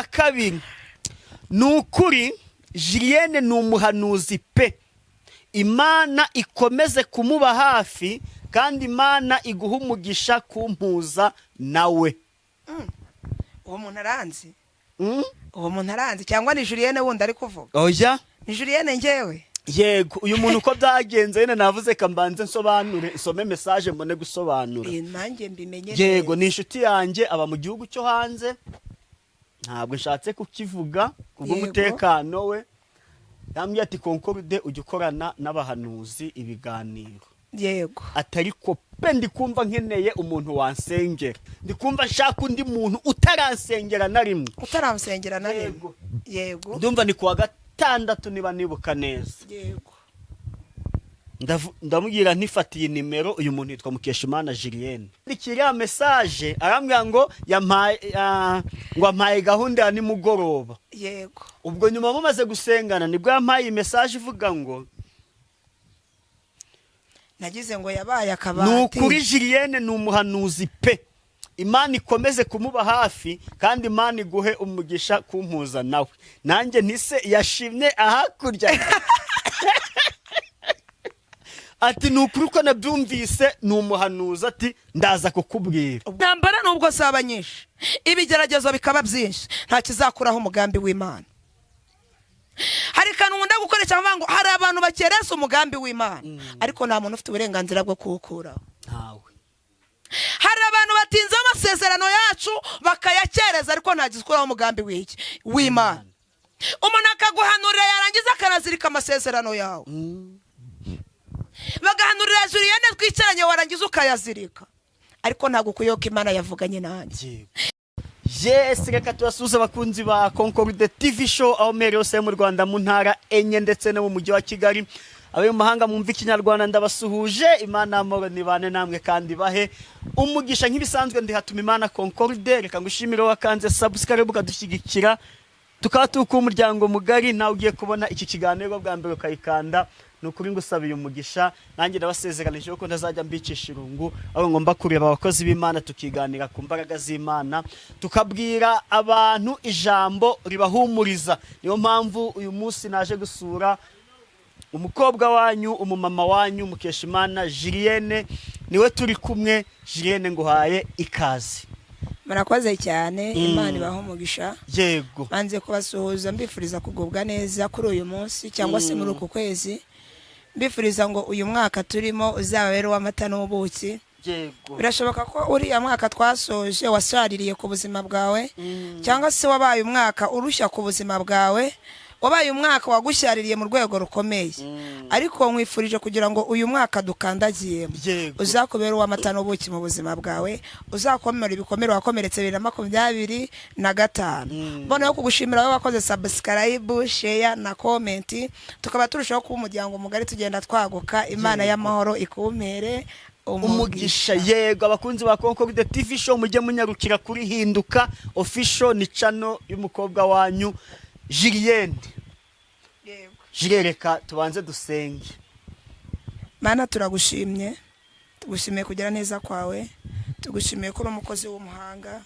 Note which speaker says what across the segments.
Speaker 1: Kabiri, ni ukuri Julienne ni umuhanuzi pe. Imana ikomeze kumuba hafi kandi Imana iguha umugisha kumpuza nawe.
Speaker 2: Uwo muntu aranzi. Uwo muntu aranzi cyangwa ni Julienne wundi ari kuvuga?
Speaker 1: Oya.
Speaker 2: Ni Julienne ngewe.
Speaker 1: Yego, uyu muntu uko byagenze nyine navuze ka mbanze nsobanure, nsome message mbone gusobanura.
Speaker 2: Nanjye mbimenye
Speaker 1: Yego.
Speaker 2: neza.
Speaker 1: Ni inshuti yanjye, aba mu gihugu cyo hanze, ntabwo nshatse kukivuga kubw'umutekano we. Yambwiye ati: "Concorde, ujya ukorana n'abahanuzi ibiganiro." Atari ko pe, ndi kumva nkeneye umuntu wansengera, ndi kumva nshaka undi muntu utaransengera na rimwe.
Speaker 2: Utaramusengera na rimwe.
Speaker 1: Yego. Ndumva ni kuwa gatandatu niba nibuka neza. Ndamubwira ntifatiye nimero, uyu muntu yitwa Mukeshimana Julienne. Iriya message arambwira ngo yampaye, ngo ampaye gahunda ya nimugoroba. Ubwo nyuma mumaze gusengana nibwo yampaye iyi message ivuga ngo:
Speaker 2: Nagize ngo yabaye akabati.
Speaker 1: "Ni ukuri Julienne ni umuhanuzi pe, Imana ikomeze kumuba hafi kandi Imana iguhe umugisha kumpuza nawe." Nanjye ntise yashimye ahakurya, ati: "Ni ukuri ko nabyumvise, ni umuhanuzi." Ati: "Ndaza kukubwira."
Speaker 2: Intambara nubwo zaba nyinshi, ibigeragezo bikaba byinshi, nta kizakuraho umugambi w'Imana. Hari akantu nkunda gukoresha mvuga ngo hari abantu bakereza umugambi w'Imana, ariko nta muntu ufite uburenganzira bwo kuwukuraho.
Speaker 1: Ntawe.
Speaker 2: Hari abantu batinze amasezerano yacu bakayakereza, ariko nta gikuraho umugambi w'iki w'Imana. Umuntu akaguhanurira, yarangiza akanazirika amasezerano yawe. Bagahanurira Julienne twicaranye, warangiza ukayazirika, ariko ntabwo ukuyeho ko Imana yavuganye nanjye.
Speaker 1: Yego. Yes, reka tubasuhuze abakunzi ba Concorde TV Show aho mere yose yo mu Rwanda, mu ntara enye ndetse no mu mujyi wa Kigali. Abari mu mahanga mwumva Ikinyarwanda, ndabasuhuje. Imana y'amahoro nibane namwe kandi bahe umugisha. Nk'ibisanzwe ndi hatuma Imana Concorde. Reka ngushimire wakanze subscribe ukadushyigikira, tukaba turi umuryango mugari. Nawe ugiye kubona iki kiganiro bwa mbere ukayikanda, ni ukuri ngusabiye umugisha. Nanjye ndabasezeranije ko ntazajya mbicisha irungu, aho ngomba kureba abakozi b'Imana, tukiganira ku mbaraga z'Imana, tukabwira abantu ijambo ribahumuriza. Niyo mpamvu uyu munsi naje gusura umukobwa wanyu, umumama wanyu, Mukeshimana Julienne, niwe turi kumwe. Julienne, nguhaye ikaze.
Speaker 2: Murakoze cyane, Imana ibaha umugisha. Banze kubasuhuza, mbifuriza kugubwa neza kuri uyu munsi cyangwa se muri uku kwezi, mbifuriza ngo uyu mwaka turimo uzababere uw'amata n'ubuki. Birashoboka ko uriya mwaka twasoje washaririye ku buzima bwawe, cyangwa se wabaye umwaka urushya ku buzima bwawe, wabaye umwaka wagushyaririye mu rwego rukomeye, ariko nkwifurije kugira ngo uyu mwaka dukandagiyemo uzakubera uw'amata n'ubuki mu buzima bwawe, uzakomera ibikomere wakomeretse 2025. Mboneyeho kugushimira wowe wakoze subscribe, share na comment, tukaba turushaho kuba umuryango mugari, tugenda twaguka. Imana y'amahoro ikumpere
Speaker 1: umugisha. Yego, abakunzi ba Concorde TV Show, mujye munyarukira kuri Hinduka Official, ni channel y'umukobwa wanyu Julienne. Julienne, reka tubanze dusenge.
Speaker 2: Mana, turagushimye, tugushimiye kugira neza kwawe, tugushimiye ko uri umukozi w'umuhanga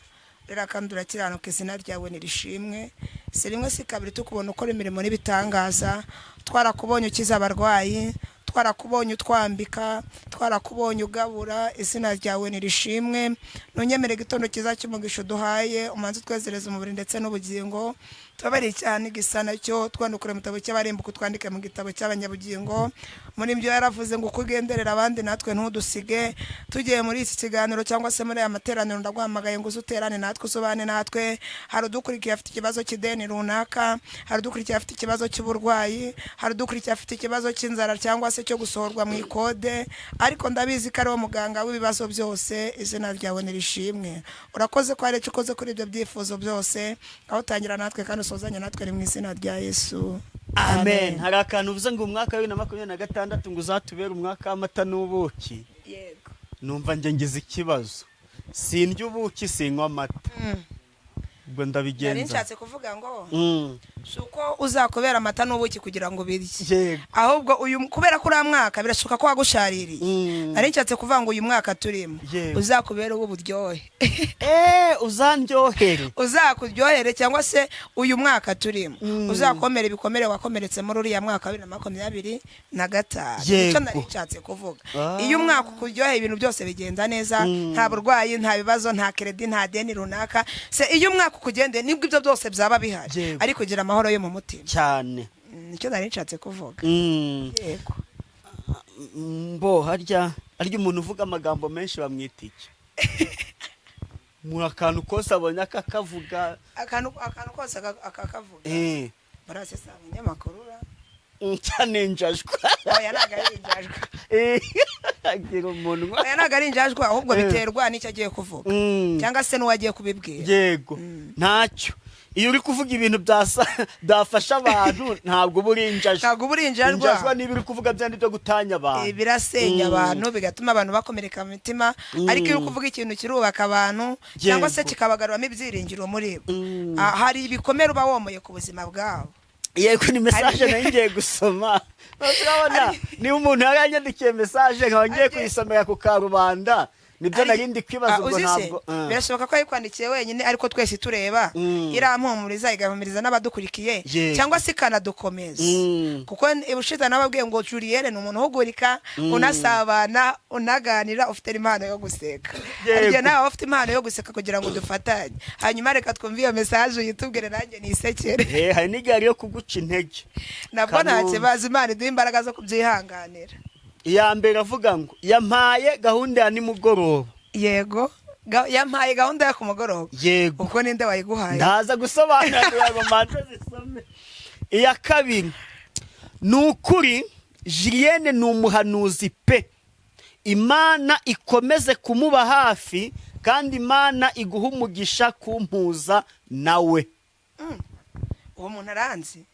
Speaker 2: rero kandi urakiranuka. Izina ryawe nirishimwe. Si rimwe si kabiri tukubona ukora imirimo n'ibitangaza. Twarakubonye ukiza abarwayi, twarakubonye utwambika, twarakubonye ugabura. Izina ryawe nirishimwe. Ntunyemere igitondo cyiza cy'umugisha uduhaye, umanze utwezereza umubiri ndetse n'ubugingo. Tubabariye cyane igisa nacyo, twandukure mu gitabo cy'abarembuka, utwandike mu gitabo cy'abanyabugingo. Muri ibyo yaravuze ngo uko ugenderera abandi natwe ntudusige. Tugiye muri iki kiganiro cyangwa se muri aya materaniro, ndaguhamagaye ngo uze uterane natwe, usobane natwe. Hari udukurikiye afite ikibazo cy'ideni runaka, hari udukurikiye afite ikibazo cy'uburwayi, hari udukurikiye afite ikibazo cy'inzara cyangwa se cyo gusohorwa mu ikode, ariko ndabizi ko ari wo muganga w'ibibazo byose. Izina ryawe nirishimwe. Urakoze ko hari icyo ukoze kuri ibyo byifuzo byose. Aho utangira natwe kandi usozanye natwe, ni mu izina rya Yesu.
Speaker 1: Amen. Hari akantu uvuze ngo umwaka wa 2026 ngo uzatubere umwaka w'amata n'ubuki.
Speaker 2: Yego.
Speaker 1: Numva njye ngize ikibazo, sindya ubuki, sinywa amata. Ubwo
Speaker 2: Nari
Speaker 1: ndabigenza.
Speaker 2: nshatse kuvuga ngo si uko uzakubera amata n'ubuki kugira ngo ubirye, ahubwo uyu, kubera ko uriya mwaka birashoboka ko wagushaririye. Nari nshatse kuvuga ngo uyu mwaka turimo uzakubera uw'uburyohe.
Speaker 1: Uzandyohere.
Speaker 2: Uzakuryohere, cyangwa se uyu mwaka turimo uzakomere ibikomere wakomeretse muri uriya mwaka wa 2025. Nicyo nari nshatse kuvuga. Iyo umwaka ukuryoheye, ibintu byose bigenda neza, nta burwayi, nta bibazo, nta crédit, nta deni runaka. Se iyo umwaka ukugendeye, nibwo ibyo byose byaba bihari, ariko ugira amahoro yo mu mutima.
Speaker 1: Cyane.
Speaker 2: Nicyo nari nshatse kuvuga. Yego.
Speaker 1: Mbo harya umuntu uvuga amagambo menshi bamwita iki? Mu akantu kose abonye akakavuga.
Speaker 2: Akantu kose akakavuga. Barase si abanyamakuru ra?
Speaker 1: Cyane, injajwa.
Speaker 2: Oya, ntabwo ari injajwa.
Speaker 1: Agira umunwa.
Speaker 2: Oya, ntabwo ari injajwa, ahubwo biterwa n'icyo agiye kuvuga cyangwa se n'uwo agiye kubibwira.
Speaker 1: Yego, ntacyo. Iyo uri kuvuga ibintu byafasha abantu, ntabwo uba uri injajwa.
Speaker 2: Ntabwo uba uri injajwa.
Speaker 1: Injajwa niba uri kuvuga byandi byo gutanya abantu.
Speaker 2: Birasenya abantu, bigatuma abantu bakomereka mu mitima. Ariko iyo uri kuvuga ikintu kirubaka abantu cyangwa se kikabagaruramo ibyiringiro muri bo, hari ibikomere uba womoye ku buzima bwabo.
Speaker 1: Yego, ni message nayo ngiye gusoma. Urabona niba umuntu yaranyandikiye message nkaba ngiye kuyisomera ku karubanda, nibyo nari ndi kwibaza.
Speaker 2: Ah,
Speaker 1: Ubwo
Speaker 2: uzi se,
Speaker 1: ntabwo
Speaker 2: birashoboka ko yayikwandikiye wenyine, ariko twese tureba irampumuriza, igahumuriza n'abadukurikiye cyangwa se ikanadukomeza, kuko ubushize nababwiye ngo Julienne ni umuntu uhugurika, unasabana, unaganira, ufite impano yo guseka. Hari igihe nawe waba ufite impano yo guseka kugira ngo dufatanye. Hanyuma reka twumve iyo message, uyitubwire nanjye nisekere.
Speaker 1: Hari n'igare yo kuguca intege.
Speaker 2: Nabwo nta
Speaker 1: Kanumva.
Speaker 2: kibazo, Imana iduha imbaraga zo kubyihanganira.
Speaker 1: Iya mbere avuga ngo yampaye gahunda ya nimugoroba.
Speaker 2: Yego, yampaye gahunda yo ku mugoroba.
Speaker 1: Yego.
Speaker 2: Ubwo ninde wayiguhaye?
Speaker 1: Ndaza gusobanura kugira ngo mbanze zisome. Iya kabiri: ni ukuri Julienne ni umuhanuzi pe, Imana ikomeze kumuba hafi, kandi Imana iguha umugisha kumpuza nawe.
Speaker 2: Uwo muntu aranzi.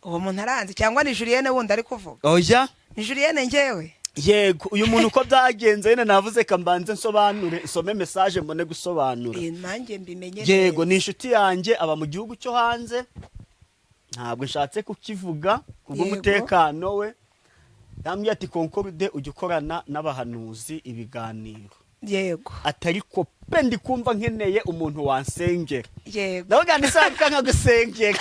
Speaker 2: Uwo muntu aranzi, cyangwa ni Julienne wundi ari kuvuga?
Speaker 1: Oya.
Speaker 2: Ni Julienne njyewe.
Speaker 1: Yego, uyu muntu uko byagenze nyine, navuze ka mbanze nsobanure, nsome message mbone gusobanura.
Speaker 2: Nanjye mbimenye
Speaker 1: Yego.
Speaker 2: neza.
Speaker 1: Ni inshuti yanjye, aba mu gihugu cyo hanze, ntabwo nshatse kukivuga kubw'umutekano we. Yambwiye ati: "Concorde, ujya ukorana n'abahanuzi ibiganiro?" Atari ko pe, ndi kumva nkeneye umuntu wansengera. Ndavuga nti saka nkagusengera.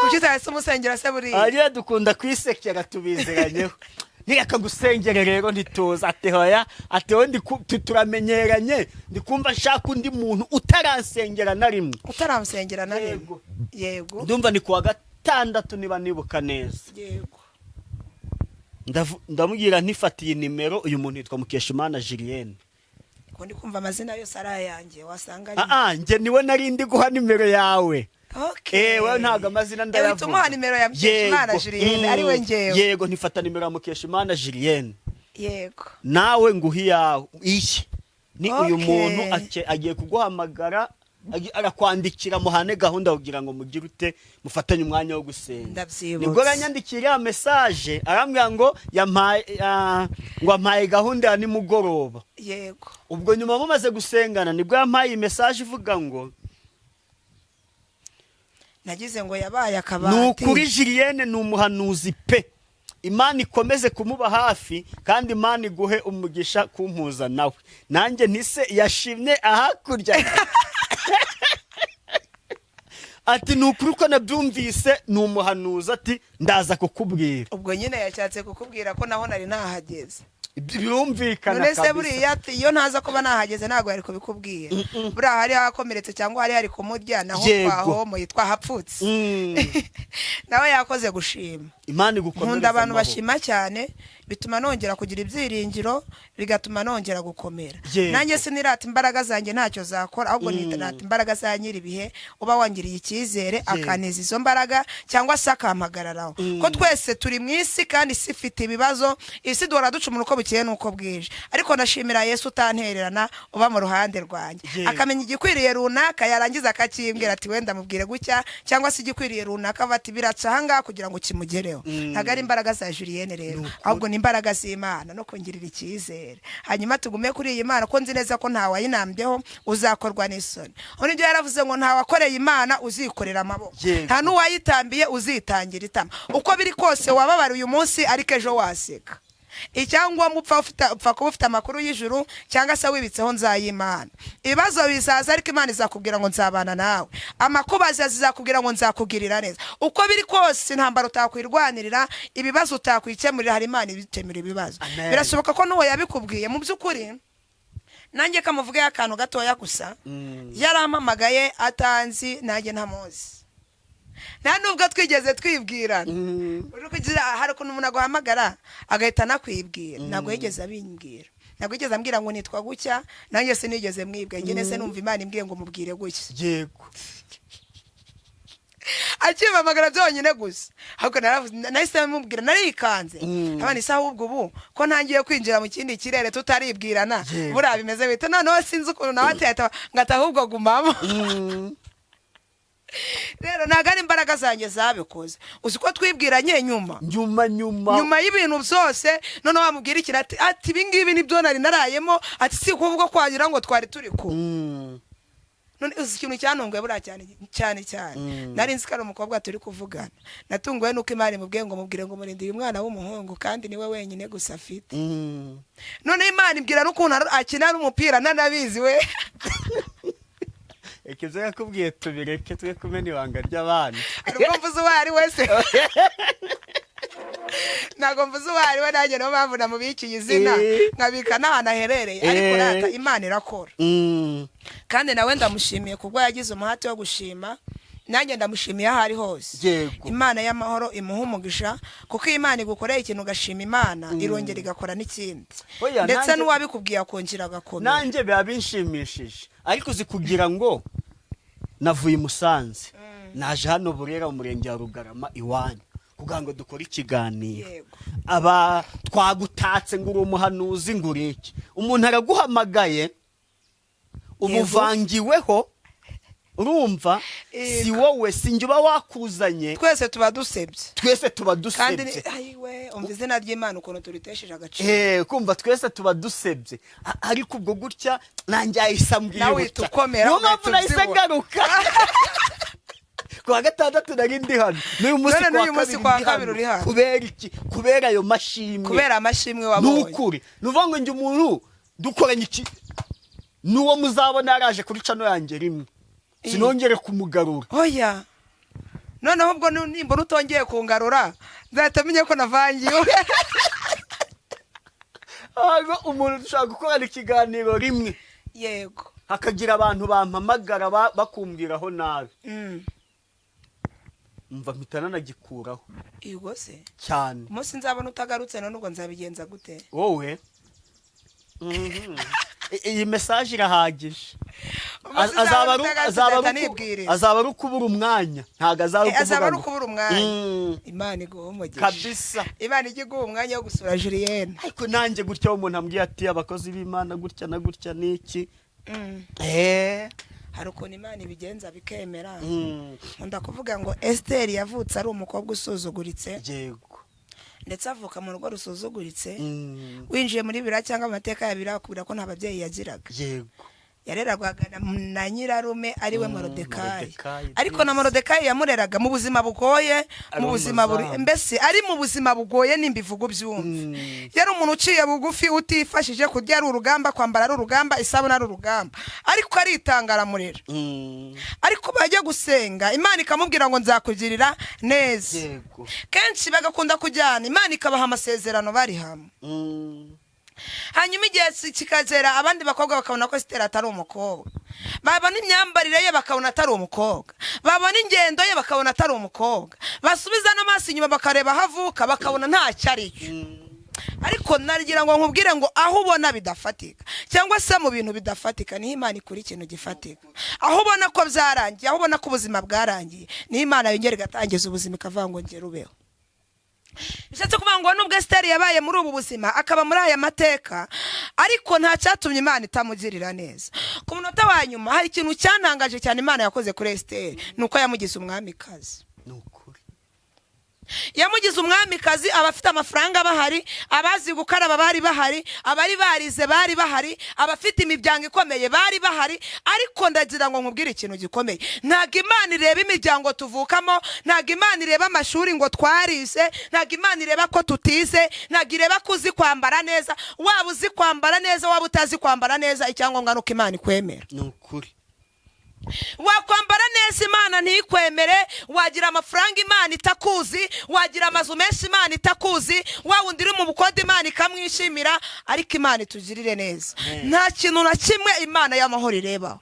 Speaker 2: Kuki utahise umusengera se buriya?
Speaker 1: Ariyo dukunda kwisekera, tubiziranyeho. Ntireka gusengera rero, ntituza. Ati hoya, ati wowe turamenyeranye, ndi kumva nshaka undi muntu utaransengera na rimwe.
Speaker 2: Utaramusengera na rimwe.
Speaker 1: Yego.
Speaker 2: Yego.
Speaker 1: Ndumva ni kuwa gatandatu niba nibuka neza. Ndamubwira ntifatiye nimero. Uyu muntu yitwa Mukeshimana Julienne.
Speaker 2: Ko ndi kumva amazina yose ari ayanjye, wasanga ari
Speaker 1: Ah, njye niwe nari ndi guha nimero yawe.
Speaker 2: Okay.
Speaker 1: Wowe ntabwo amazina
Speaker 2: Uhita
Speaker 1: ndayavuga.
Speaker 2: umuha nimero ya Mukeshimana Julienne, ari we njyewe.
Speaker 1: Yego, ntifata nimero ya Mukeshimana Julienne. Nawe nguha iyawe. Iyi ni uyu muntu agiye kuguhamagara, arakwandikira, muhane gahunda kugira ngo mugire ute, mufatanye umwanya wo gusenga.
Speaker 2: Ndabyibutse.
Speaker 1: Nibwo yanyandikiye iriya message, arambwira ngo yampaye, ngo ampaye gahunda ya nimugoroba. Ubwo nyuma mumaze gusengana, nibwo yampaye iyi message ivuga ngo:
Speaker 2: Nagize ngo yabaye akabati.
Speaker 1: "Ni ukuri Julienne ni umuhanuzi pe, Imana ikomeze kumuba hafi, kandi Imana iguhe umugisha kumpuza nawe." Nanjye ntise yashimye ahakurya. Ati: "Ni ukuri uko nabyumvise ni umuhanuzi." Ati: "Ndaza kukubwira."
Speaker 2: Ubwo nyine yashatse kukubwira ko naho nari nahageze.
Speaker 1: Birumvikana
Speaker 2: None se
Speaker 1: kabisa.
Speaker 2: buriya ati iyo ntaza kuba nahageze, ntabwo yari kubikubwira. Buriya hari hakomeretse cyangwa hari kumurya naho. Twahomoye, twahapfutse. Nawe yakoze gushima.
Speaker 1: Imana igukomereze
Speaker 2: Nkunda abantu
Speaker 1: amaboko.
Speaker 2: bashima cyane, bituma nongera kugira ibyiringiro, bigatuma nongera gukomera. Nanjye sinirata imbaraga zanjye, ntacyo zakora, ahubwo nirata imbaraga za nyir'ibihe uba wangiriye icyizere, akaneza izo mbaraga cyangwa se akampagararaho, ko twese turi mu isi kandi isi ifite ibibazo. Isi duhora ducumura uko bukeye n'uko bwije, ariko ndashimira Yesu utantererana, uba mu ruhande rwanjye, akamenya igikwiriye runaka, yarangiza akakimbwira ati: "Wenda mubwire gutya," cyangwa se igikwiriye runaka ava ati: "Biraca ahangaha kugira ngo kimugereho." Ntabwo ari imbaraga za Julienne rero,
Speaker 1: Ni ukuri.
Speaker 2: ahubwo ni imbaraga z'Imana no kungirira icyizere. Hanyuma tugume kuri iyi Mana, ko nzi neza ko ntawayinambyeho uzakorwa n'isoni. Undi ibyo yaravuze ngo ntawakoreye Imana uzikorera amaboko, nta n'uwayitambiye uzitangira itama. Uko biri kose wababara uyu munsi, ariko ejo waseka. Icyangombwa upfa kuba ufite amakuru y'ijuru, cyangwa se wibitseho nzayimana. Ibibazo bizaza, ariko Imana izakubwira ngo nzabana nawe. Amakuba azaza, izakubwira ngo nzakugirira neza. Uko biri kose, intambara utakwirwanirira, ibibazo utakwikemurira, hari Imana ibikemura ibibazo.
Speaker 1: Amen.
Speaker 2: Birashoboka ko n'uwo yabikubwiye. Mu by'ukuri nanjye kamuvugeho akantu gatoya gusa. Yarampamagaye atanzi, nanjye ntamuzi, nta nubwo twigeze twibwirana. Uri kugira, hari ukuntu umuntu aguhamagara agahita anakwibwira. Ntabwo yigeze abimbwira, ntabwo yigeze ambwira ngo nitwa gutya, nanjye sinigeze mwibwira. Njye nese numva Imana imbwiye ngo mubwire gutya. Akimpamagara byonyine gusa, ahubwo naravuze, nahise mubwira, narikanze. Abana isaha, ahubwo ubu ko ntangiye kwinjira mu kindi kirere tutaribwirana, buriya bimeze bite? Noneho sinzi ukuntu nawe ateta ngo ati ahubwo gumamo. Rero ntabwo ari imbaraga zanjye zabikoze. Uzi ko twibwiranye nyuma?
Speaker 1: Nyuma, nyuma.
Speaker 2: Nyuma y'ibintu byose. Noneho wamubwira ikintu, ati ibi ngibi nibyo nari narayemo, ati si kuvuga ko wagira ngo twari turi kumwe. None uzi ikintu cyantunguye buriya cyane cyane cyane? Nari nzi ko ari umukobwa turi kuvugana. Natunguwe nuko Imana imubwiye ngo mubwire ngo murindire umwana w'umuhungu, kandi niwe wenyine gusa afite. Noneho Imana imbwira n'ukuntu akina n'umupira, nanabizi we.
Speaker 1: Reka ibyo yakubwiye tubireke, twe kumena ibanga ry'abandi.
Speaker 2: Hari ubwo mvuze uwo ari we se? Ntabwo mvuze uwo ari we nanjye, niyo mpamvu namubikiye izina, nkabika n'ahantu aherereye. Ariko rata Imana irakora. Kandi nawe ndamushimiye kubwo yagize umuhate wo gushima, nanjye ndamushimiye aho ari hose. Imana y'amahoro imuha umugisha, kuko iyo Imana igukoreye ikintu ugashima Imana, irongera igakora n'ikindi.
Speaker 1: Oya,
Speaker 2: ndetse n'uwabikubwiye akongera agakomera.
Speaker 1: Nanjye biba binshimishije, ariko uzi kugira ngo navuye i Musanze, naje hano Burera mu murenge wa Rugarama iwanyu kugira ngo dukore ikiganiro. Aba twagutatse ngo uri umuhanuzi, ngo uri iki, umuntu araguhamagaye, umuvangiweho, urumva si wowe, si njye uba wakuzanye.
Speaker 2: Twese tuba dusebye.
Speaker 1: Twese tuba
Speaker 2: kandi
Speaker 1: dusebye.
Speaker 2: Ayiwe, umva izina ry'Imana ukuntu turitesheje agaciro.
Speaker 1: Kumva twese tuba dusebye. Ariko ubwo gutya nanjye yahise ambwira
Speaker 2: Nawe uhita
Speaker 1: gutya.
Speaker 2: ukomera,
Speaker 1: Niyo mpamvu
Speaker 2: ugahita
Speaker 1: nahise
Speaker 2: ubyibura.
Speaker 1: ngaruka. Ku wa gatandatu nari ndi hano, n'uyu munsi
Speaker 2: None
Speaker 1: ku wa
Speaker 2: n'uyu munsi
Speaker 1: kabiri
Speaker 2: ku wa
Speaker 1: ndi
Speaker 2: kabiri uri hano.
Speaker 1: Kubera iki? Kubera ayo mashimwe.
Speaker 2: Kubera amashimwe
Speaker 1: Ni
Speaker 2: wabonye.
Speaker 1: ukuri, ni ukuvuga ngo njye umuntu dukoranye iki, n'uwo muzabona yaraje kuri channel yanjye rimwe, sinongere kumugarura.
Speaker 2: Oya, noneho ubwo nimbona utongeye kungarura, nzahita menya ko navangiwe.
Speaker 1: Ntabwo umuntu dushobora gukorana ikiganiro rimwe, hakagira abantu bampamagara bakumbwiraho nabi, mva mpita nanagikuraho.
Speaker 2: Yego se.
Speaker 1: Cyane.
Speaker 2: Umunsi nzabona utagarutse, none ubwo nzabigenza gute?
Speaker 1: Wowe, iyi message irahagije.
Speaker 2: Umunsi
Speaker 1: Azaba
Speaker 2: nzabona utagarutse,
Speaker 1: azaba
Speaker 2: nzahita nibwiriza.
Speaker 1: Azaba ari ukubura umwanya, ntabwo azaba ari
Speaker 2: Azaba ari
Speaker 1: ukuvuga ngo
Speaker 2: ukubura umwanya. Imana iguha umugisha.
Speaker 1: Kabisa.
Speaker 2: Imana ijya iguha umwanya wo gusura Julienne.
Speaker 1: Ariko nanjye gutya umuntu ambwiye ati abakozi b'Imana gutya na gutya n'iki.
Speaker 2: Hari ukuntu Imana ibigenza bikemera. Nkunda kuvuga ngo Esiteri yavutse ari umukobwa usuzuguritse, ndetse avuka mu rugo rusuzuguritse. Winjiye muri biriya cyangwa mu mateka ya biriya, bakubwira ko nta babyeyi yagiraga. Yarerwaga na nyirarume ariwe Morodekayi.
Speaker 1: Morodekayi,
Speaker 2: Ariko na
Speaker 1: please.
Speaker 2: Morodekayi yamureraga mu buzima bugoye,
Speaker 1: Ari
Speaker 2: mu buzima buri
Speaker 1: umuzamu.
Speaker 2: mbese ari mu buzima bugoye, nimba ivuga ubyumve. Yari umuntu uciye bugufi, utifashije, kurya ari urugamba, kwambara ari urugamba, isabune ari urugamba, ariko aritanga aramurera. Ariko bajya gusenga, Imana ikamubwira ngo nzakugirira neza. Kenshi bagakunda kujyana, Imana ikabaha amasezerano bari hamwe. Hanyuma igihe kikagera, abandi bakobwa bakabona ko Esiteri atari umukobwa, babona imyambarire ye bakabona atari umukobwa, babona ingendo ye bakabona atari umukobwa, basubiza n'amaso inyuma bakareba aho avuka bakabona ntacyo ari cyo. Ariko nagira ngo nkubwire ngo aho ubona bidafatika, cyangwa se mu bintu bidafatika, niho Imana ikura ikintu gifatika. Aho ubona ko byarangiye, aho ubona ko ubuzima bwarangiye, niho Imana yongera igatangiza ubuzima, ikavuga ngo ngera ubeho. Bishatse kuvuga ngo nubwo Esiteri yabaye muri ubu buzima, akaba muri aya mateka, ariko nta cyatumye Imana itamugirira neza. Ku munota wa nyuma hari ikintu cyantangaje cyane Imana yakoze kuri Esiteri, ni uko yamugize umwamikazi.
Speaker 1: Ni ukuri.
Speaker 2: Yamugize umwamikazi. Abafite amafaranga bahari, abazi gukaraba bari bahari, abari barize bari bahari, abafite imiryango ikomeye bari bahari. Ariko ndagira ngo nkubwire ikintu gikomeye: ntabwo Imana ireba imiryango tuvukamo, ntabwo Imana ireba amashuri ngo twarize, ntabwo Imana ireba ko tutize, ntabwo ireba ko uzi kwambara neza. Waba uzi kwambara neza, waba utazi kwambara neza, icyangombwa ni uko Imana ikwemera.
Speaker 1: Ni ukuri.
Speaker 2: Wakwambara neza, Imana ntikwemere. Wagira amafaranga, Imana itakuzi. Wagira amazu menshi, Imana itakuzi. Wa wundi uri mu bukode, Imana ikamwishimira. Ariko Imana itugirire neza.
Speaker 1: Amen.
Speaker 2: Nta kintu na kimwe Imana y'amahoro irebaho.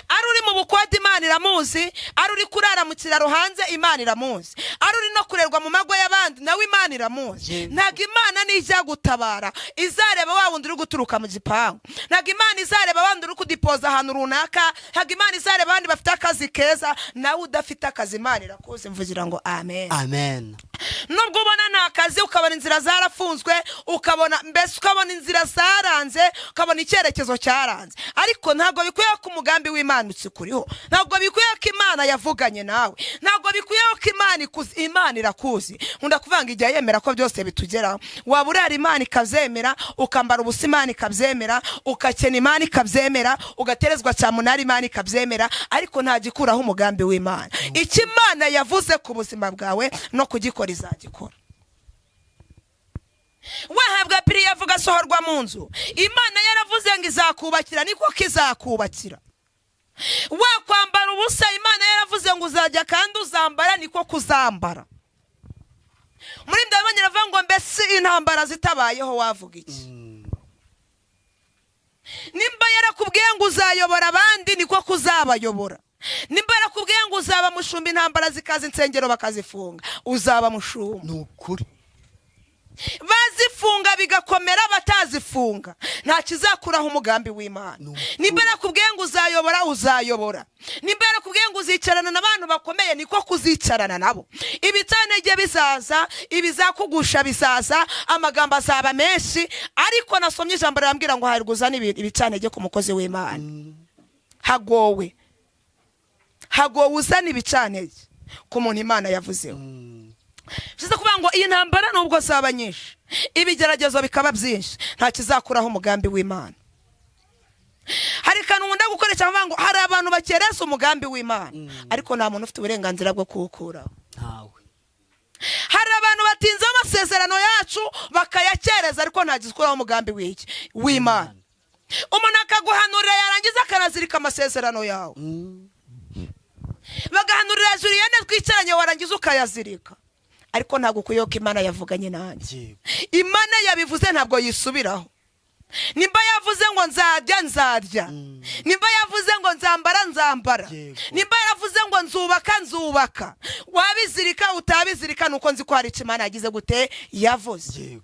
Speaker 2: Ari uri mu bukode, Imana iramuzi. Ari uri kurara mu kiraro hanze, Imana iramuzi. Ari uri no kurerwa mu mago y'abandi, nawe Imana iramuzi. Ntabwo Imana nijya gutabara izareba wa wundi uri guturuka mu gipangu, ntabwo Imana izareba wa wundi uri kudipoza ahantu runaka, ntabwo Imana izareba abandi bafite akazi keza. Nawe udafite akazi, Imana irakuzi. Mvugira ngo amen.
Speaker 1: Amen.
Speaker 2: Nubwo ubona nta kazi, ukabona inzira zarafunzwe, ukabona mbese ukabona inzira zaranze, ukabona icyerekezo cyaranze, ariko ntabwo bikwiye ko umugambi w'Imana ukikuriho, ntabwo bikwiye ko Imana yavuganye nawe, ntabwo bikwiye ko Imana ikuzi. Imana irakuzi. Nkunda kuvuga ngo igihe yemera ko byose bitugeraho. Waba urara, Imana ikabyemera. Ukambara ubusa, Imana ikabyemera. Ukakena, Imana ikabyemera. Ugaterezwa cyamunara, Imana ikabyemera. Ariko nta gikuraho umugambi w'Imana. Icyo Imana yavuze ku buzima bwawe, no kugikora izagikora. Wahabwa piriya avuga asohorwa mu nzu, Imana yaravuze ngo izakubakira, niko kizakubakira. Wakwambara ubusa, Imana yaravuze ngo uzajya kandi uzambara, niko kuzambara. Muri ndabonye aravuga ngo mbese intambara zitabayeho wavuga iki? Nimba yarakubwiye ngo uzayobora abandi, niko kuzabayobora. Nimba yarakubwiye ngo uzaba mushumba, intambara zikaza insengero bakazifunga, uzaba mushumba.
Speaker 1: Ni ukuri.
Speaker 2: Bazifunga bigakomera, batazifunga, nta kizakuraho umugambi w'Imana.
Speaker 1: Ni ukuri.
Speaker 2: Nimba yarakubwiye ngo uzayobora, uzayobora. Nimba yarakubwiye ngo uzicarana n'abantu bakomeye, niko kuzicarana nabo. Ibitantege bizaza, ibizakugusha bizaza, amagambo azaba menshi. Ariko nasomye ijambo rirambwira ngo hahirwa uzana ibicantege ku mukozi w'Imana. Hagowe, hagowe uzana ibicantege ku muntu Imana yavuzeho. Bishatse kuvuga ngo iyi ntambara nubwo zaba nyinshi, ibigeragezo bikaba byinshi, nta kizakuraho umugambi w'Imana. Hari akantu nkunda gukoresha mvuga ngo hari abantu bakereza umugambi w'Imana, ariko nta muntu ufite uburenganzira bwo kuwukuraho.
Speaker 1: Ntawe.
Speaker 2: Hari abantu batinze amasezerano yacu bakayakereza, ariko nta gikuraho umugambi w'iki? W'Imana. Umuntu akaguhanurira, yarangiza akanazirika amasezerano yawe. Bagahanurira Julienne twicaranye, warangiza ukayazirika. Ariko ntabwo ukwiye ko Imana yavuganye nanjye. Imana yabivuze, ntabwo yisubiraho. Nimba yavuze ngo nzarya, nzarya. Nimba yavuze ngo nzambara, nzambara. Nimba yaravuze ngo nzubaka, nzubaka. Wabizirika, utabizirika, nuko nzi ko hari icyo Imana yagize gute? Yavuze.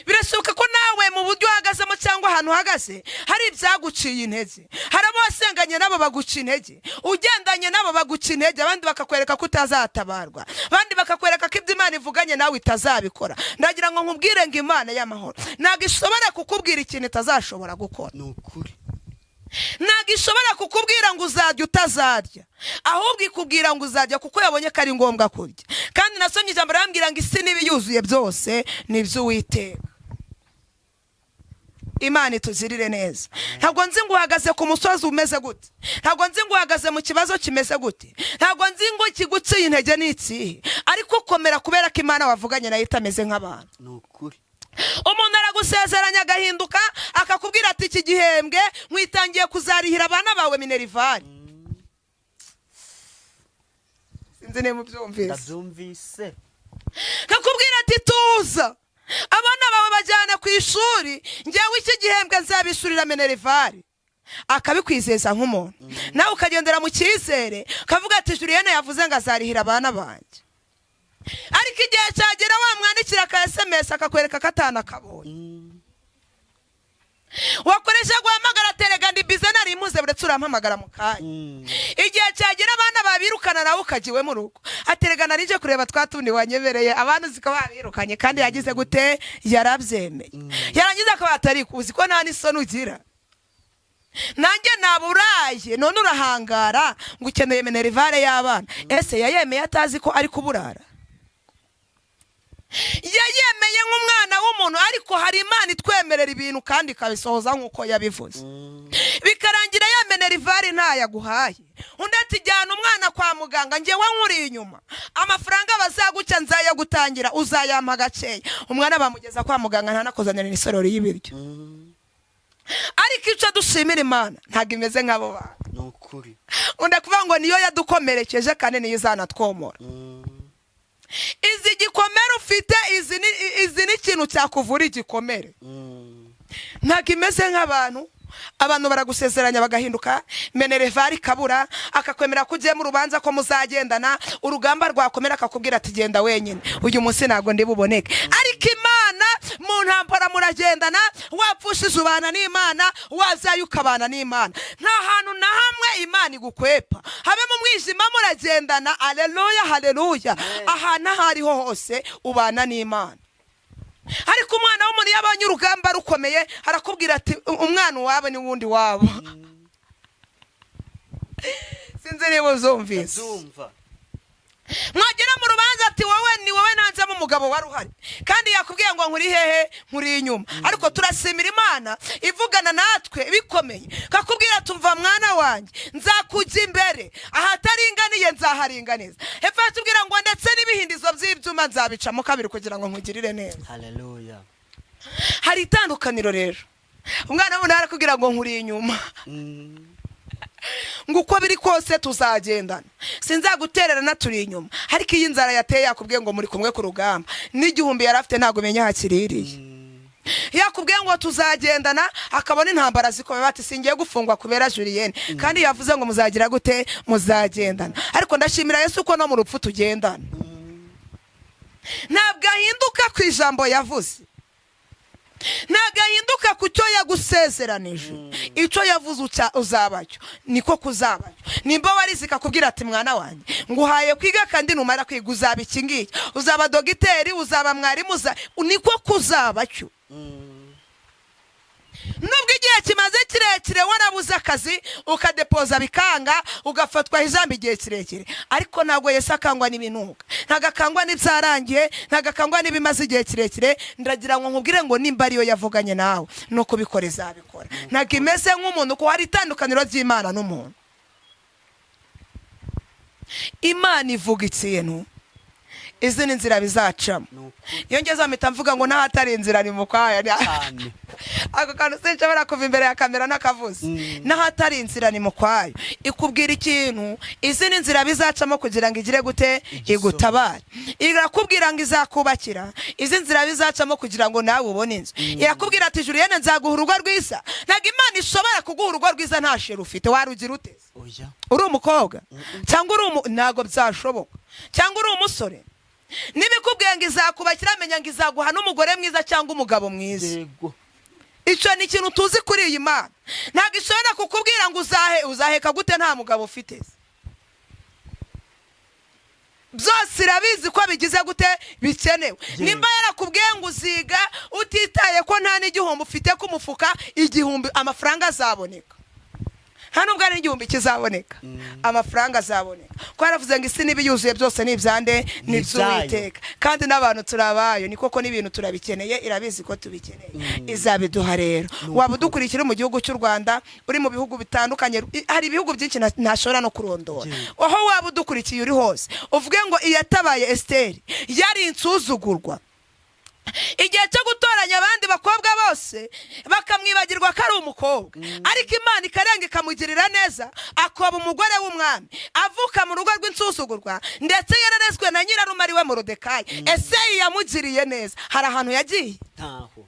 Speaker 2: Birashoboka ko nawe mu buryo uhagazemo cyangwa ahantu uhagaze hari ibyaguciye intege. Hari abo wasenganye nabo baguca intege, ugendanye nabo baguca intege, abandi bakakwereka ko utazatabarwa, abandi bakakwereka ko ibyo Imana ivuganye nawe itazabikora. Ndagira ngo nkubwire ngo Imana y'amahoro ntabwo ishobora kukubwira ikintu itazashobora gukora.
Speaker 1: Ni ukuri.
Speaker 2: Ntabwo ishobora kukubwira ngo uzajya utazarya, ahubwo ikubwira ngo uzajya kuko yabonye ko ari ngombwa kurya. Kandi nasomye ijambo rirambwira ngo isi n'ibiyuzuye byose ni iby'Uwiteka. Imana itugirire neza. Ntabwo nzi ngo uhagaze ku musozi umeze gute, ntabwo nzi ngo uhagaze mu kibazo kimeze gute, ntabwo nzi ngo ikiguciye intege ni ikihe, ariko komera, kubera ko Imana wavuganye nayo itameze nk'abantu.
Speaker 1: Ni ukuri.
Speaker 2: Umuntu aragusezeranya agahinduka, akakubwira ati iki gihembwe nkwitangiye kuzarihira abana bawe minerval. Sinzi niba ubyumvise.
Speaker 1: Ndabyumvise.
Speaker 2: Kakubwira ati tuza, abana bawe bajyana ku ishuri, ngewe iki gihembwe nzabishyurira minerval. Akabikwizeza nk'umuntu, nawe ukagendera mu cyizere, ukavuga ati Julienne yavuze ngo azarihira abana banjye. Ariko igihe cyagera wamwandikira aka SMS, akakwereka ko atanakabonye. Wakoresha guhamagara, terega ndi busy, nari impuze, buretse urampamagara mu kanya. Igihe cyagera abana babirukana, nawe ukajya iwe mu rugo, aterega nari nje kureba twa tundi wanyemereye. Abana uzi ko babirukanye, kandi yagize gute? Yarabyemeye. Yarangiza akaba atari uzi ko nta n'isoni ugira. Nanjye naburaye, none urahangara ngo ukeneye minerval y'abana. Ese yayemeye atazi ko ari kuburara? Yayemeye nk'umwana w'umuntu. Ariko hari Imana itwemerera ibintu kandi ikabisohoza nk'uko yabivuze, bikarangira ya minerval ntayaguhaye. Undi ati: "Jyana umwana kwa muganga, ngewe nkuri inyuma, amafaranga bazaguca nzayagutangira, uzayampa gakeya." Umwana bamugeza kwa muganga, ntanakozanira n'isorori y'ibiryo. Ariko icyo dushimira Imana, ntabwo imeze nk'abo bantu.
Speaker 1: Ni ukuri.
Speaker 2: Undi kuvuga ngo niyo yadukomerekeje kandi niyo izanatwomora. Izi gikomere ufite, izi ni ikintu cyakuvura igikomere. Ntabwo imeze nk'abantu. Abantu baragusezeranya bagahinduka, minerval ikabura, akakwemera ko ugiye mu rubanza ko muzagendana, urugamba rwakomera akakubwira ati: "Genda wenyine, uyu munsi ntabwo ndi buboneke." Ariko Imana, mu ntambara muragendana, wapfushije ubana n'Imana, wazaye ukabana n'Imana. Nta hantu na hamwe Imana igukwepa, habe mu mwijima muragendana. Aleluya, haleluya! Ahantu aho ariho hose ubana n'Imana. Ariko umwana w'umuntu iyo abonye urugamba rukomeye, arakubwira ati: "Umwana uwabo ni wundi wabo." Sinzi niba uzumvise.
Speaker 1: Ndumva.
Speaker 2: Mwagera mu rubanza ati: "Wowe ni wowe nanzemo umugabo wari uhari," kandi yakubwiye ngo: "Nkuri hehe? Nkuri inyuma." Ariko turashimira Imana ivugana natwe bikomeye, kakubwira: "Tumva mwana wanjye, nzakujya imbere, ahataringaniye nzaharinganiza." Hepfo yatubwira ngo: "Ndetse n'ibihindizo by'ibyuma nzabicamo kabiri kugira ngo nkugirire neza."
Speaker 1: Haleluya.
Speaker 2: Hari itandukaniro rero. Umwana w'umuntu arakubwira ngo: "Nkuri inyuma," ngo uko biri kose tuzagendana, sinzagutererana, turi inyuma. Ariko iyo inzara yateye, yakubwiye ngo muri kumwe ku rugamba, n'igihumbi yari afite ntabwo umenya aho akiririye. Yakubwiye ngo tuzagendana, akabona intambara zikomeye, bati: "Singiye gufungwa kubera Julienne," kandi yavuze ngo muzagira gute? Muzagendana. Ariko ndashimira Yesu ko no mu rupfu tugendana. Ntabwo ahinduka ku ijambo yavuze, ntabwo ahinduka ku cyo yagusezeranije. Icyo yavuze uzabacyo, niko kuzabacyo. Nimba warize, ikakubwira ati: "Mwana wanjye, nguhaye kwiga, kandi numara kwiga uzaba iki ngiki, uzaba dogiteri, uzaba mwarimu," niko kuzabacyo. Nubwo igihe kimaze kirekire warabuze akazi, ukadepoza bikanga, ugafatwaho ijambo igihe kirekire, ariko ntabwo Yesu akangwa n'ibinuka, ntabwo akangwa n'ibyarangiye, ntabwo akangwa n'ibimaze igihe kirekire. Ndagira ngo nkubwire ngo nimba ariyo yavuganye nawe, no kubikora izabikora. Ntabwo imeze nk'umuntu, kuko hari itandukaniro ry'Imana n'umuntu. Imana ivuga ikintu, izi ni inzira bizacamo.
Speaker 1: Ni ukuri.
Speaker 2: Iyo ngeze mpita mvuga ngo n'ahatari inzira ni mu kwaya.
Speaker 1: Cyane.
Speaker 2: Ako kantu sinshobora kuva imbere ya kamera ntakavuze. N'ahatari inzira ni mu kwayo. Ikubwira ikintu, izi ni inzira bizacamo kugira ngo igire gute?
Speaker 1: Igisohoze.
Speaker 2: Igutabare. Irakubwira ngo izakubakira, izi nzira bizacamo kugira ngo nawe ubone inzu. Irakubwira ati: "Julienne, nzaguha urugo rwiza." Ntabwo Imana ishobora kuguha urugo rwiza nta chéri ufite. Warugira ute?
Speaker 1: Oya.
Speaker 2: Uri umukobwa cyangwa uri umu, ntabwo byashoboka. Cyangwa uri umusore, nibikubwiye ngo izakubakira, menya ngo izaguha n'umugore mwiza cyangwa umugabo mwiza. Icyo ni ikintu tuzi kuri iyi Mana. Ntabwo ishobora kukubwira ngo uzahe, uzaheka gute nta mugabo ufite? Byose irabizi ko bigize gute? Bikenewe. Nimba yarakubwiye ngo uziga utitaye ko nta n'igihumbi ufite ku mufuka, igihumbi, amafaranga azaboneka. Nta nubwo ari n'igihumbi kizaboneka, amafaranga azaboneka, ko yaravuze ngo isi n'ibiyuzuye byose ni ibyande? Ni
Speaker 1: Ni ibyayo.
Speaker 2: iby'Uwiteka. Kandi n'abantu turabayo, ni koko n'ibintu turabikeneye, irabizi ko tubikeneye, izabiduha. Rero waba udukurikira mu gihugu cy'u Rwanda, uri mu bihugu bitandukanye, hari ibihugu byinshi ntashobora no kurondora. Aho waba udukurikiye uri hose, uvuge ngo iyatabaye Esiteri yari insuzugurwa igihe cyo gutoranya abandi bakobwa bose bakamwibagirwa ko ari umukobwa, ariko Imana ikarenga ikamugirira neza, akoba umugore w'umwami, avuka mu rugo rw'insuzugurwa, ndetse yararezwe na nyirarume ari we Morodekayi. Ese yamugiriye neza, hari ahantu yagiye?
Speaker 1: Ntaho.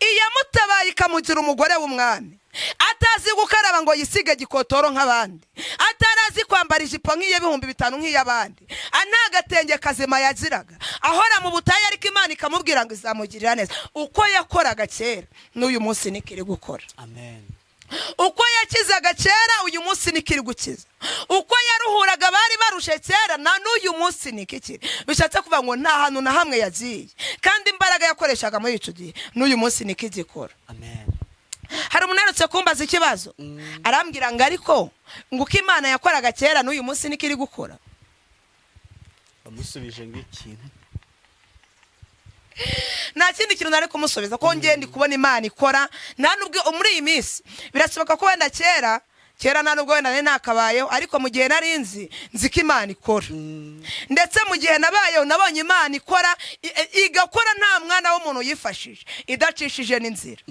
Speaker 2: Iyamutabaye ikamugira umugore w'umwami, atazi gukaraba ngo yisige gikotoro nk'abandi, atarazi kwambara ijipo nk'iy'ibihumbi 5 nk'iy'abandi, nta gatenge kazima yagiraga, ahora mu butayu, ariko Imana ikamubwira ngo izamugirira neza. Uko yakoraga kera, n'uyu munsi niko iri gukora.
Speaker 1: Amen.
Speaker 2: Uko yakizaga kera, uyu munsi niko iri gukiza. Uko yaruhuraga abari barushe kera, na n'uyu munsi niko ikiri. Bishatse kuvuga ngo nta hantu na hamwe yagiye, kandi imbaraga yakoreshaga muri icyo gihe, n'uyu munsi niko igikora.
Speaker 1: Amen.
Speaker 2: Hari umuntu aherutse kumbaza ikibazo, arambwira ngo ariko ngo uko Imana yakoraga kera n'uyu munsi niko iri gukora.
Speaker 1: Bamusubije ngo ikintu?
Speaker 2: Nta kindi kintu nari kumusubiza, ko njye ndi kubona Imana ikora. Nta nubwo muri iyi minsi birashoboka ko wenda kera kera, nta nubwo wenda nari nakabayeho, ariko mu gihe nari nzi, nzi ko Imana ikora. Ndetse mu gihe nabayeho nabonye Imana ikora, igakora nta mwana w'umuntu yifashije, idacishije n'inzira.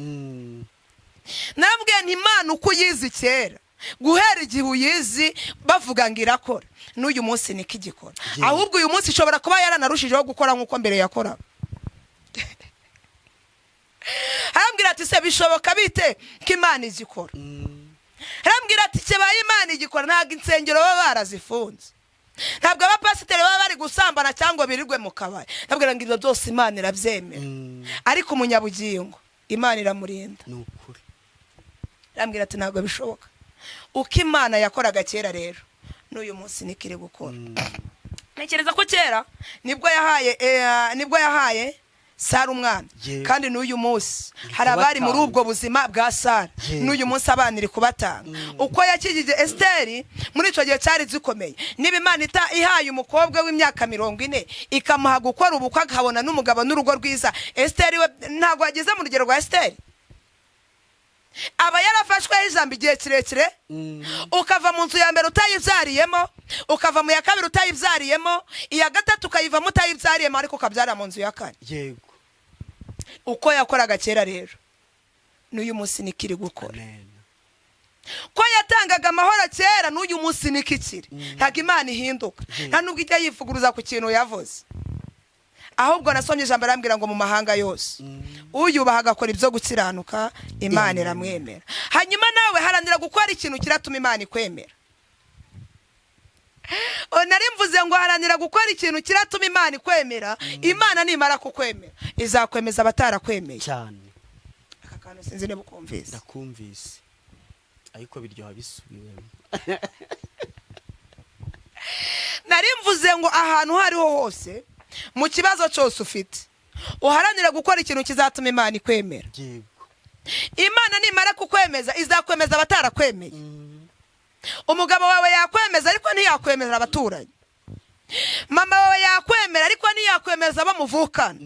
Speaker 2: Narabwiye nti Imana uko uyizi kera, guhera igihe uyizi bavuga ngo irakora, n'uyu munsi niko igikora. Ahubwo uyu munsi ishobora kuba yaranarushijeho gukora nk'uko mbere yakoraga. Arambwira ati: "Se bishoboka bite ko Imana izikora?" Arambwira ati: "Kibaye Imana igikora, ntabwo insengero baba barazifunze, ntabwo abapasiteri baba bari gusambana cyangwa birirwe mu kabari." Ndabwira ngo ibyo byose Imana irabyemera, ariko umunyabugingo Imana iramurinda.
Speaker 1: Ni ukuri.
Speaker 2: Arambwira ati: "Ntabwo bishoboka." Uko Imana yakoraga kera rero, n'uyu munsi niko iri gukora. Ntekereza ko kera nibwo yahaye Sara umwana, kandi n'uyu munsi hari abari muri
Speaker 1: kubatanga.
Speaker 2: ubwo buzima bwa Sara. N'uyu munsi abana iri kubatanga. Uko yakijije Esiteri muri icyo gihe cyari zikomeye, niba Imana ihaye umukobwa w'imyaka 40 ikamuha gukora ubukwe, akabona n'umugabo n'urugo rwiza, Esiteri we ntabwo yageze mu rugero rwa Esiteri, aba yarafashweho ijambo igihe kirekire. Ukava mu nzu ya mbere utayibyariyemo, ukava mu ya kabiri utayibyariyemo, iya gatatu ukayivamo utayibyariyemo, ariko ukabyara mu nzu ya kane. Uko yakoraga kera rero, n'uyu munsi niko iri gukora.
Speaker 1: Amen.
Speaker 2: Ko yatangaga amahoro kera, n'uyu munsi niko ikiri. Ntabwo Imana ihinduka, nta nubwo ijya yivuguruza ku kintu yavuze. Ahubwo nasomye ijambo, arambwira ngo mu mahanga yose uyubaha agakora ibyo gukiranuka, Imana iramwemera. Hanyuma nawe haranira gukora ikintu kiratuma Imana ikwemera. O, nari mvuze ngo haranira gukora ikintu kiratuma Imana ikwemera. Imana nimara kukwemera, izakwemeza abatarakwemeye.
Speaker 1: Cyane.
Speaker 2: Aka kantu sinzi niba ukumvise.
Speaker 1: Ndakumvise, ariko biryoha bisubiwemo.
Speaker 2: Nari mvuze ngo ahantu aho ariho hose, mu kibazo cyose ufite, uharanire gukora ikintu kizatuma Imana ikwemera. Imana nimara kukwemeza, izakwemeza abatarakwemeye. Umugabo wawe yakwemeza, ariko ntiyakwemeza abaturanyi. Mama wawe yakwemera, ariko ntiyakwemeza abo muvukana.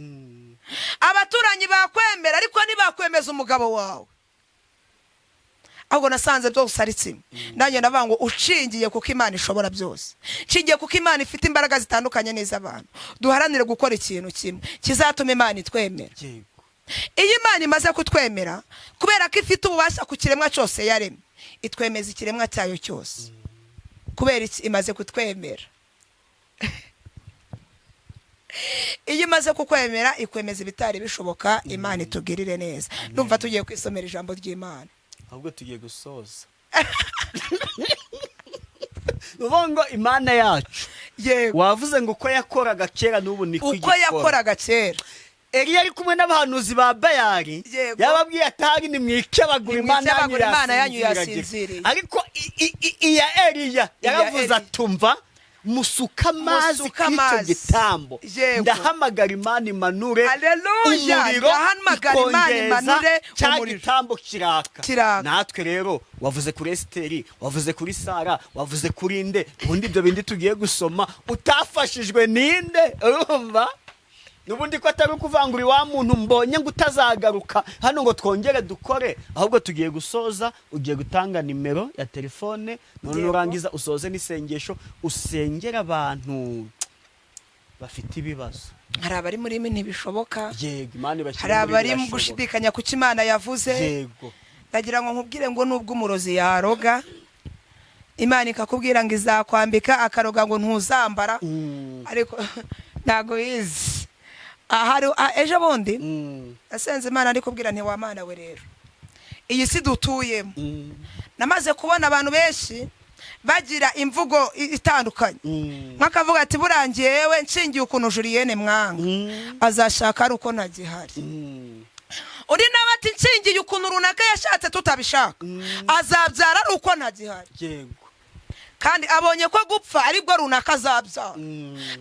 Speaker 2: Abaturanyi bakwemera, ariko ntibakwemeza umugabo wawe. Ahubwo nasanze byose ari kimwe. Nanjye ndavuga ngo ushingiye kuko Imana ishobora byose, nshingiye kuko Imana ifite imbaraga zitandukanye n'iz'abantu, duharanire gukora ikintu kimwe kizatuma Imana itwemera. Iyo Imana imaze kutwemera, kubera ko ifite ububasha ku kiremwa cyose yaremye, itwemeza ikiremwa cyayo cyose. Kubera iki? Imaze kutwemera. Iyo imaze kukwemera, ikwemeza ibitari bishoboka. Imana itugirire neza. Ndumva tugiye kwisomera ijambo ry'Imana.
Speaker 1: Ahubwo tugiye gusoza. Ni ukuvuga ngo Imana yacu, wavuze ngo uko yakoraga kera n'ubu niko
Speaker 2: Uko
Speaker 1: igikora.
Speaker 2: yakoraga kera.
Speaker 1: Eliya ari kumwe n'abahanuzi ba Bayari, yababwiye ati: "Ahari nimwikebagura, Imana yanyu
Speaker 2: Nimwikebagure, Imana yanyu
Speaker 1: yasinziriye."
Speaker 2: yasinziriye.
Speaker 1: Ariko iya Eliya yaravuze
Speaker 2: Eliya.
Speaker 1: atumva musuka amazi
Speaker 2: Musuke
Speaker 1: kuri icyo
Speaker 2: amazi.
Speaker 1: gitambo, ndahamagara Imana imanure
Speaker 2: Haleluya.
Speaker 1: umuriro,
Speaker 2: Ndahamagara Imana
Speaker 1: ikongeza
Speaker 2: imanure
Speaker 1: cya
Speaker 2: umuriro.
Speaker 1: gitambo kiraka."
Speaker 2: Kiraka.
Speaker 1: Natwe rero, wavuze kuri Esiteri, wavuze kuri Sara, wavuze kuri nde, ubundi ibyo bindi tugiye gusoma utafashijwe ninde? Urumva n'ubundi ko atari ukuvangura wa muntu mbonye ngo utazagaruka hano ngo twongere dukore. Ahubwo tugiye gusoza, ugiye gutanga nimero ya telefone none, nurangiza usoze n'isengesho, usengera abantu bafite ibibazo.
Speaker 2: Hari abari muri mi ntibishoboka.
Speaker 1: Yego, Imana ibashyire
Speaker 2: Hari
Speaker 1: muri
Speaker 2: abari mu
Speaker 1: birashoboka.
Speaker 2: gushidikanya ku cyo Imana yavuze. Ndagira ngo nkubwire ngo nubwo umurozi yaroga, Imana ikakubwira ngo izakwambika, akaroga ngo ntuzambara, ariko ntabwo bizi ahari ejo bundi nasenze Imana, ari kubwira nti: "Wa Mana we rero, iyi si dutuyemo, namaze kubona abantu benshi bagira imvugo itandukanye." Nk'akavuga ati: "Burangiye yewe nshingiye ukuntu Julienne mwanga, azashaka ari uko ntagihari." Undi nawe ati: "Nshingiye ukuntu runaka yashatse tutabishaka, azabyara ari uko ntagihari." Kandi abonye ko gupfa aribwo runaka azabyara,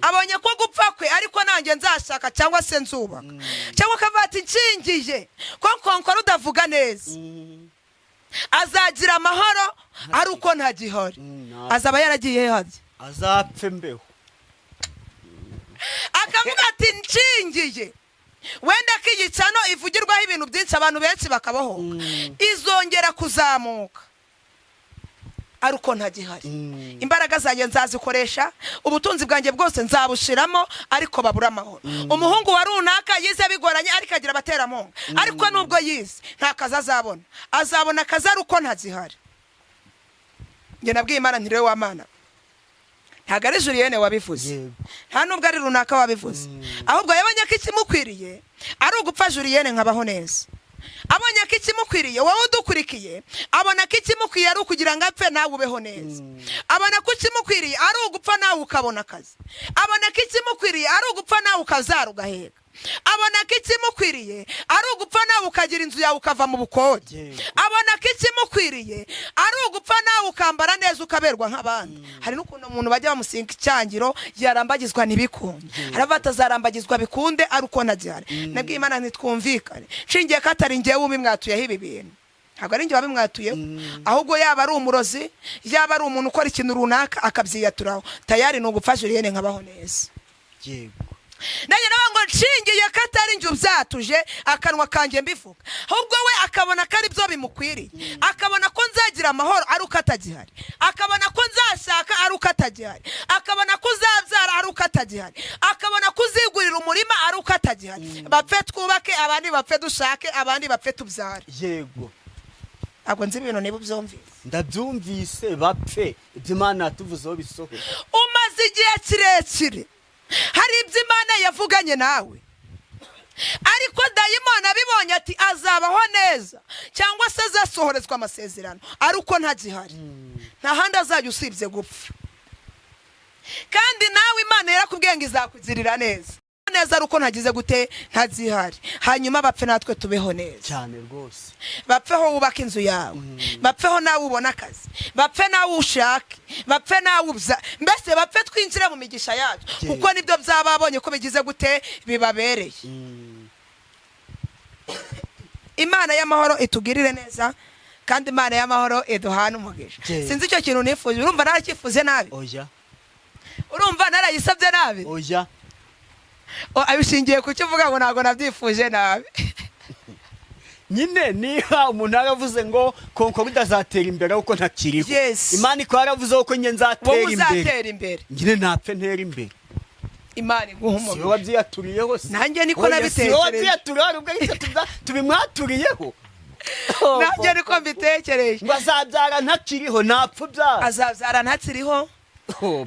Speaker 2: abonye ko gupfa kwe ariko nanjye nzashaka cyangwa se nzubaka. Cyangwa akavuga ati: "Nshingiye ko konkora udavuga neza." Azagira amahoro ari uko ntagihari. Azaba yaragiye hajya.
Speaker 1: Azapfe mbeho.
Speaker 2: Akavuga ati nshingiye wenda ko iyi channel ivugirwaho ibintu byinshi, abantu benshi bakabohoka, izongera kuzamuka ari uko ntagihari. Imbaraga zanjye nzazikoresha, ubutunzi bwanjye bwose nzabushiramo, ariko babura amahoro. Umuhungu wa runaka yize bigoranye, ariko agira abaterankunga, ariko nubwo yize nta kazi azabona. Azabona akazi ari uko ntagihari. Njye nabwiye Imana nti: "Rero wa Mana, ntabwo ari Julienne wabivuze, nta nubwo ari runaka wabivuze, ahubwo yabonye ko ikimukwiriye ari ugupfa, Julienne nkabaho neza. Abonye ko ikimukwiriye, wowe udukurikiye, abona ko ikimukwiriye ari ukugira ngo apfe nawe ubeho neza. Abona ko ikimukwiriye ari ugupfa nawe ukabona akazi. Abona ko ikimukwiriye ari ugupfa nawe ukazara ugaheka. Abona ko ikimukwiriye ari ugupfa nawe ukagira inzu yawe, ukava mu bukode. Abona ko ikimukwiriye ari ugupfa nawe ukambara neza, ukaberwa nk'abandi." Hari n'ukuntu umuntu bajya bamusinga icyangiro, yarambagizwa ntibikunde, haravuga atazarambagizwa bikunde ari uko ntagihari. Nabwiye Imana ntitwumvikane, nshingiye ko atari njyewe ubimwatuyeho ibi bintu, ntabwo ari njye wabimwatuyeho, ahubwo yaba ari umurozi, yaba ari umuntu ukora ikintu runaka akabyiyaturaho, tayari ni ugupfa Julienne nkabaho neza. Nanjye nawe ngo nshingiye ko atari njye ubyatuje akanwa kanjye mbivuga, ahubwo we akabona ko ari byo bimukwiriye, akabona ko nzagira amahoro ari uko atagihari, akabona ko nzashaka ari uko atagihari, akabona ko uzabyara ari uko atagihari, akabona ko uzigurira umurima ari uko atagihari. Bapfe twubake, abandi bapfe dushake, abandi bapfe tubyare. Ntabwo nzi ibintu niba ubyumvise.
Speaker 1: Ndabyumvise, bapfe ibyo Imana yatuvuzeho bisohoye.
Speaker 2: Umaze igihe kirekire hari ibyo Imana yavuganye nawe, ariko dayimoni abibonye ati azabaho neza cyangwa se azasohorezwa amasezerano ari uko ntagihari. Nta handi azajya usibye gupfa. Kandi nawe Imana yarakubwiye ngo izakugirira neza neza ari uko ntagize gute? Ntagihari. Hanyuma bapfe natwe tubeho neza.
Speaker 1: Cyane rwose.
Speaker 2: Bapfeho wubake inzu yawe, bapfeho nawe ubone akazi, bapfe nawe ushake, bapfe nawe ubya, mbese bapfe twinjire mu migisha yacu, kuko nibyo byababonye ko bigize gute? Bibabereye. Imana y'amahoro itugirire neza, kandi Imana y'amahoro iduhane umugisha. Sinzi icyo kintu nifuje. Urumva narakifuze nabi?
Speaker 1: Oya.
Speaker 2: Urumva narayisabye nabi?
Speaker 1: Oya.
Speaker 2: O, abishingiye ku cyo uvuga ngo ntabwo nabyifuje nabi?
Speaker 1: Nyine niba umuntu yaravuze ngo Concorde azatera imbere kuko ntakiriho, Imana ikaba yaravuze ko njye nzatera
Speaker 2: Wowe
Speaker 1: imbere,
Speaker 2: uzatera imbere,
Speaker 1: nyine ntapfe ntera imbere.
Speaker 2: Imana iguha
Speaker 1: Si wowe
Speaker 2: umugisha.
Speaker 1: wabyiyaturiyeho se?
Speaker 2: Nanjye niko
Speaker 1: Oya, si wowe
Speaker 2: nabitekereje.
Speaker 1: wabyiyaturiyeho, hari ubwo aricyo tubimwaturiyeho.
Speaker 2: Nanjye niko mbitekereje.
Speaker 1: Ngo azabyara ntakiriho, ntapfa ubyara.
Speaker 2: Azabyara ntakiriho.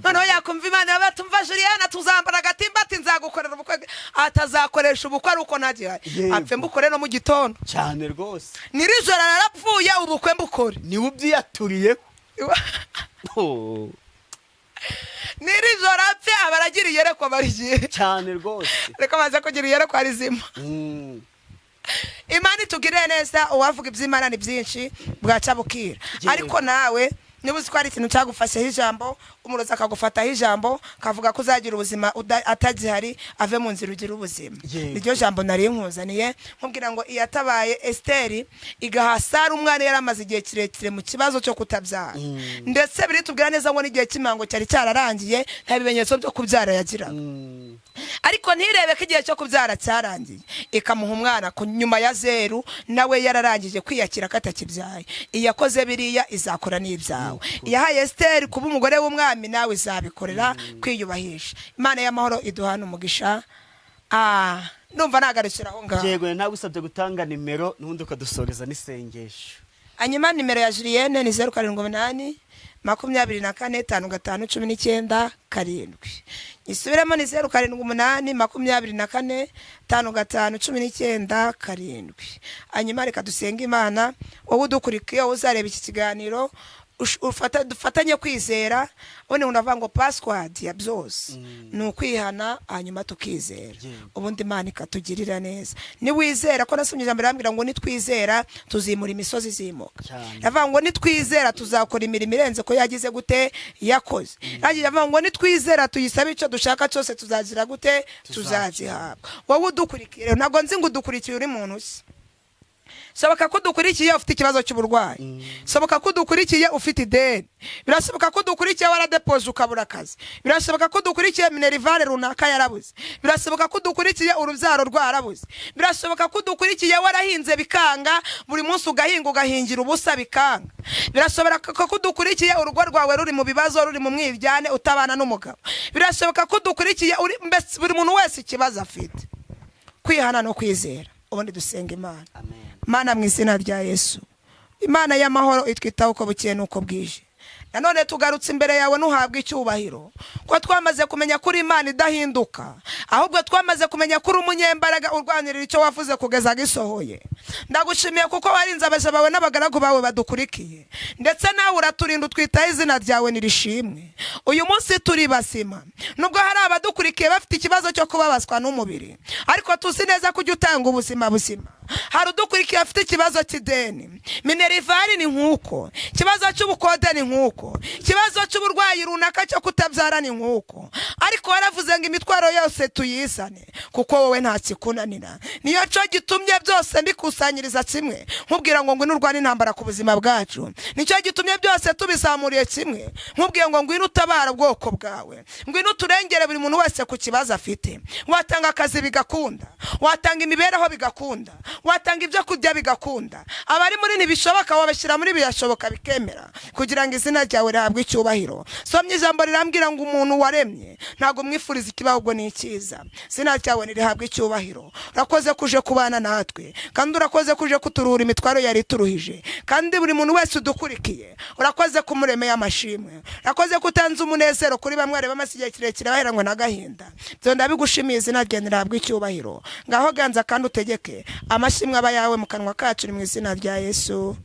Speaker 2: Noneho yakumva Imana batumva: "Juliana, tuzambara agatimba." Ati: "Nzagukorera ubukwe." Atazakoresha ubukwe ari uko ntagihari. Apfe mbukore no mu gitondo.
Speaker 1: Cyane rwose.
Speaker 2: Nyirijoro narapfuye, ubukwe mbukore.
Speaker 1: Niwe ubyiyaturiyeho.
Speaker 2: Nyirijoro apfe, aba aragira iyerekwa barigiye.
Speaker 1: Cyane rwose.
Speaker 2: Ariko amaze kugira iyerekwa rizima. Imana itugirire neza. Uwavuga iby'Imana ni byinshi, bwaca bukira. Ariko nawe niba uzi ko hari ikintu cyagufasheho ijambo, umurozi akagufataho ijambo, kavuga ko uzagira ubuzima atagihari, ave mu nzira ugira ubuzima. Niryo jambo nari nkuzaniye, nkubwira ngo iyatabaye Esiteri igaha Sara umwana yari amaze igihe kirekire mu kibazo cyo kutabyara, ndetse biritubwira neza ngo n'igihe cy'imihango cyari cyararangiye, nta bimenyetso byo kubyara yagiraga, ariko ntirebe ko igihe cyo kubyara cyarangiye, ikamuha umwana ku nyuma ya zeru, nawe yararangije kwiyakira ko atakibyaye. Iyakoze biriya izakora n'ibyawe. Iyahaye Esiteri kuba umugore w'umwami, nawe izabikorera kwiyubahisha. Imana y'amahoro iduhana umugisha. Ndumva nagarukira aho ngaho.
Speaker 1: Yego, nagusabye gutanga nimero n'ubundi ukadusoreza n'isengesho.
Speaker 2: Hanyuma nimero ya Julienne ni 0782455197. Isubiremo, ni 0782455197. Hanyuma reka dusenge Imana. Wowe udukurikiye, wowe uzareba iki kiganiro, dufatanye kwizera. Ubundi ngo ndavuga ngo password ya byose ni ukwihana, hanyuma tukizera, ubundi Imana ikatugirira neza. Niwizera ko nasomye ijambo rirambwira ngo nitwizera tuzimura imisozi izimuka. Ravuga ngo nitwizera tuzakora imirimo irenze ko yagize gute? Yakoze. Rangira avuga ngo nitwizera tuyisabe icyo dushaka cyose, tuzagira gute? Tuzagihabwa. Wowe udukurikiye rero, ntabwo nzi ngo udukurikiye uri muntu ki. Soboka ko udukurikiye ufite ikibazo cy'uburwayi. Soboka ko udukurikiye ufite ideni. Birashoboka ko udukurikiye waradepoje ukabura akazi. Birashoboka ko udukurikiye minerval runaka yarabuze. Birashoboka ko udukurikiye urubyaro rwarabuze. Birashoboka ko udukurikiye warahinze bikanga, buri munsi ugahinga, ugahingira ubusa bikanga. Birashoboka ko udukurikiye urugo rwawe ruri mu bibazo, ruri mu mwiryane, utabana n'umugabo. Birashoboka ko udukurikiye uri, mbese buri muntu wese ikibazo afite, kwihana no kwizera, ubundi dusenga Imana.
Speaker 1: Amen.
Speaker 2: Mana, mu izina rya Yesu, Imana y'amahoro itwitaho uko bukeye n'uko bwije, nanone tugarutse imbere yawe. Ntuhabwe icyubahiro ko twamaze kumenya ko uri Imana idahinduka, ahubwo twamaze kumenya ko uri umunyembaraga urwanirira icyo wavuze kugeza gisohoye. Ndagushimiye kuko warinze abaja bawe n'abagaragu bawe badukurikiye, ndetse nawe uraturinda, utwitaho. Izina ryawe nirishimwe. Uyu munsi turi bazima, nubwo hari abadukurikiye bafite ikibazo cyo kubabazwa n'umubiri, ariko tuzi neza ko ujya utanga ubuzima buzima. Hari udukurikiye afite ikibazo cy'ideni, minerval ni nk'uko, ikibazo cy'ubukode ni nk'uko, ikibazo cy'uburwayi runaka cyo kutabyara ni nk'uko, ariko waravuze ngo imitwaro yose tuyizane kuko wowe nta kikunanira. Niyo cyo gitumye byose mbikusanyiriza kimwe, nkubwira ngo ngwino urwane intambara ku buzima bwacu. Nicyo gitumye byose tubizamuriye kimwe, nkubwiye ngo ngwino utabara ubwoko bwawe, ngwino uturengere buri muntu wese ku kibazo afite. Watanga akazi bigakunda, watanga imibereho bigakunda, watanga ibyo kurya bigakunda. Abari muri ntibishoboka wabashyira muri birashoboka bikemera, kugira ngo izina ryawe rihabwe icyubahiro. Somye ijambo rirambwira ngo umuntu waremye ntabwo mwifuriza ikibaho, ubwo ni icyiza. Izina ryawe nirihabwe icyubahiro. Urakoze kuje kubana natwe, kandi urakoze kuje kuturuhura imitwaro yari ituruhije. Kandi buri muntu wese udukurikiye, urakoze kumuremeye amashimwe, urakoze ko utanze umunezero kuri bamwe bari bamaze igihe kirekire baheranywe n'agahinda. Ibyo ndabigushimiye, izina ryawe nirihabwe icyubahiro. Ngaho ganza kandi utegeke, amashimwe aba yawe mu kanwa kacu, ni mu izina rya Yesu.